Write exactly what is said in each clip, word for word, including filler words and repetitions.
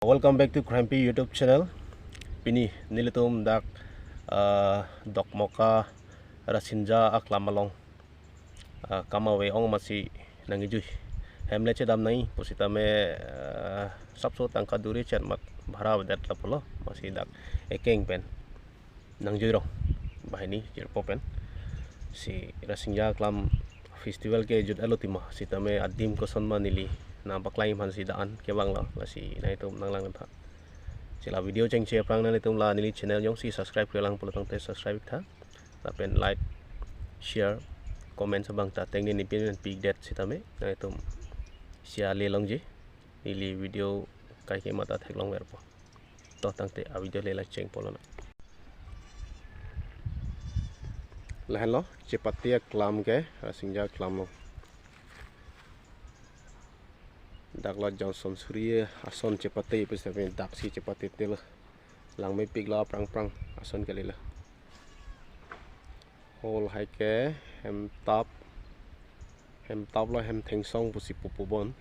Welcome back to Krampi YouTube channel. Pini nelitum dak, ah, Dokmoka Rasinja aklam along, ah, kam ave ong masi nangkejui. Hem le chedam nai pusitame, ah, sapso tangka duri chet mat bhara avedet lapulo, masi dak ekeng pen nangjui rong banghini jirpo pen. Si Rasinja aklam festival ke jutlo tima, sitame adim koson ma neli nangpaklang aphan si da-an kevanglo, lasi nanglitum nanglang tha. Si la video chengche aphrang nanglitum la neli channel jongsi subscribe-re lang pulo tangte subscribe tha. Lapen like, share, comment abang ta tengne nipin pen pikdet sitame nanglitum sia le longji. Neli video kaike mata theklongverpo. To tangte a video le la chengpo lonang. Lahenlo chepate aklam ke, Rasinja aklam lo. Dak la Johnson Suri ason chepate, pusitame daksi chepate telo. Langmepiklo aphrang aphrang ason kalilo. Hol hai ke hemtap, hemtap lo, hem thengsong pusi pupo bon.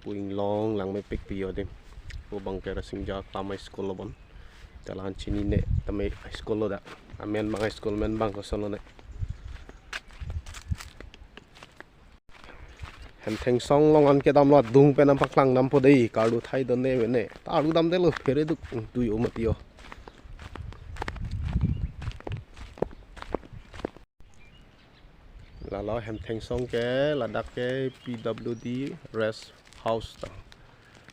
Pu inglong langmepikpi adim. Pu abang ke Rasinja aklam a-school lo bon. Talan chinine tame a-school lo dak. Amen abang a-school amen abang koson lone. Hem thengsong along an kedamlo, adung pen nangpaklang dampo dei, karlu thai donde mene. Karlu damdetlo, phere duk, tui o mati o. Lalo hem thengsong ke, ladak ke P W D rest house ta.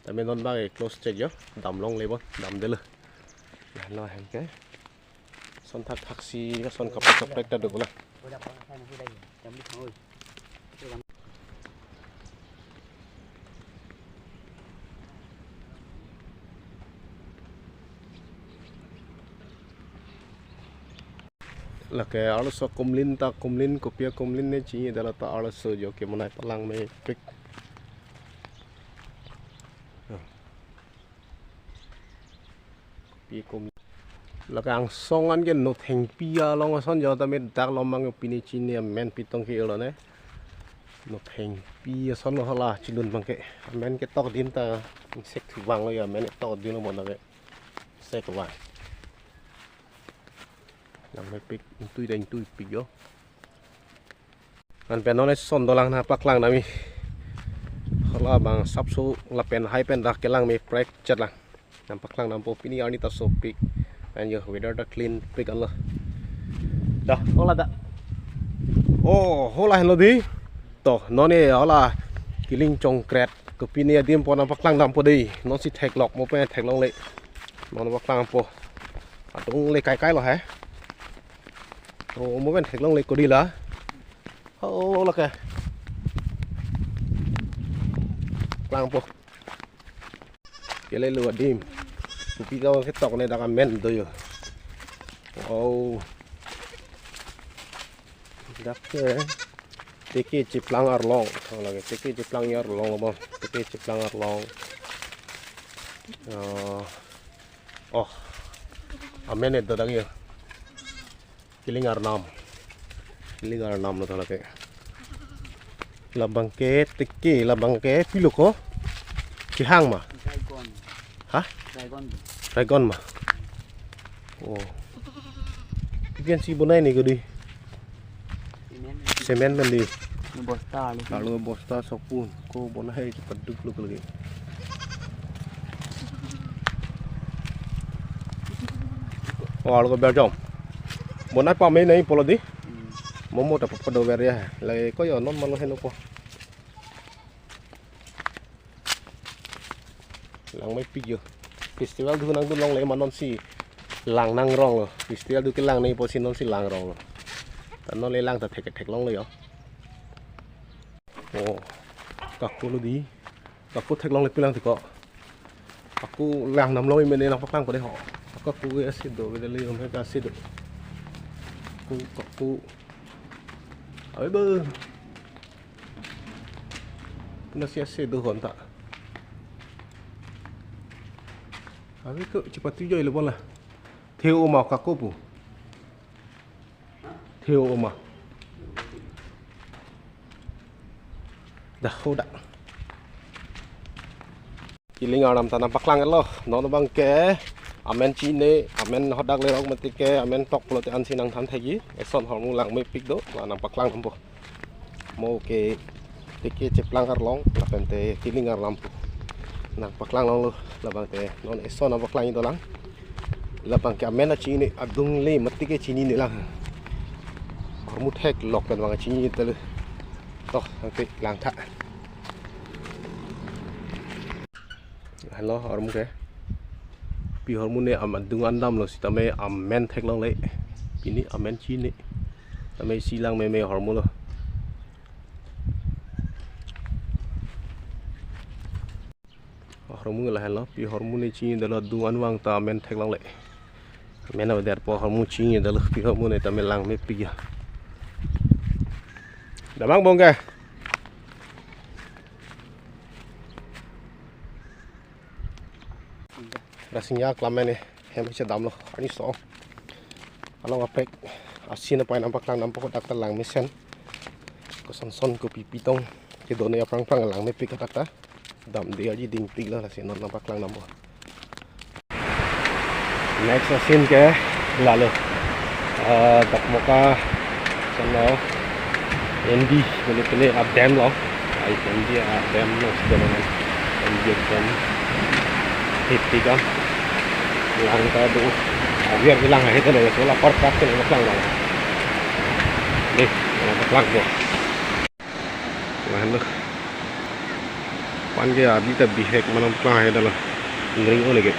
Tame non abang e close chek jo, damlongle bon, damdetlo. Lalo hem ke. Son thakthak si, son kaprek kaprek ta do bola. Lake arloso kumlin ta, kumlin kopi akumlin ne chinine, dala ta arloso jo ke monai palangmepik. Pi kum. Lake angsong an ke Nothengpi along ason jo tame dak lomang pine chinine amen pitong ke lone. Nothengpi ason lo hala chilun abang ke. Amen ketok din ta sek thuvang lo ya, amen ketok din lo mon ave. Sek vang. Langmepik, ingtui ta ingtuipik jo. Anpen non eson dolang nangpaklang dam-i. Hala abang sapso lapen hai pen dak kelangmeprek chet lang. Nangpaklang dampo pini arni ta sopik. An jo weather ta clean pik anlo. Dah, hala dak. Oh, hala henlo dei. To, non e hala kiling chongkret. Kopine adim po nangpaklang dampo dei. Non si theklok mo pen theklongle. Non paklang po. Adung le kaikai lo he. Oh, mo pen theklongle kodi la. Oh, lake. Klangpo. Kelelo adim. Kopi ta ketok ne dak amen do jo. Oh. Dak ke teke chiplang arlong. Oh, lake teke chiplang arlong lo bon. Teke chiplang arlong. Oh. Oh. Amen do dak jo. Kiling arnam. Kiling arnam lo ta lake. Labang ke teke, labang ke pilo ko. Kehang ma. Dragon. Hah? Dragon. Dragon ma. Oh. Ikan si bonai ne kodi. Semen. Semen pen dei. Ini bosta lo. Lalu bosta sopun. Ko bonai cepat duk lo lagi. Oh, alo ko berjom. Bonai pame nai pulo dei. Hmm. Momo ta papadover ya. Lake ko jo non malo heno po. Langmepik jo. Festival dun nangdun longle ma non si lang nangrong lo. Festival dun kelang nangji pusi non si langrong lo. Ta non le lang ta thek theklongle jo. Oh, kako lo dei. Kako theklongle pilang tiko. Kako lang damlo mene nangpaklangpo dei ho. Kako ke ase do, beda le om ka ase do. Kako, kako. Ave be. Puna si ase do hon ta. Ave ko chepatu joi le bola. Theo oma kako pu. Theo oma. Dah, ho dak. Tiling arnam ta nangpaklang lo. Non abang ke amen chini, amen hadak lerok mati ke, amen tok pulote ansi nangthan thekji. Eson ahormu langmepik do, la nangpaklang dampo. Mo ke teke cheplang arlong, lapente tiling arnam pu nangpaklang longlo, labang te non eson nangpaklang dolang. Labang ke amen chini, adung le mati ke chininelang. Ahormu theklok pen abang chinidetlo. To, nangpaklang tha. Helo, ahormu ke. Pi ahormu ne am adung an damlo sitame amen theklongle. Pini amen chini. Tame si langmeme ahormu lo. Ahormu lahelo, pi ahormu ne chinidetlo, adung an vang ta amen theklongle. Amen avedet pu ahormu chinidetlo, pi ahormu ne tame langmepik ya. Damnang bong ke. Rasingya klam mene, hem si damlo, ani so. Along kaprek, asin apai nangpaklang dampo, dak ta langmesen. Kosonson kopi pitong, kedone aphrang phrang langmepik dak ta. Damde aji dingpiklo, lasi non nangpaklang dampo. Next asin ke lalo. Ah, Dokmoka, sono, N D, bole pele a dam lo. Ai N D a dam lo, si dam lo. N D a dam. Hiti ka. Lang ta do. Abiar hilang hai ta lo, sola par kat ke lang lo. Deh, lang ta lang deh. Lahan lo. Pan ke adi ta bihek manam plang hai ta lo. Ngring o lagi.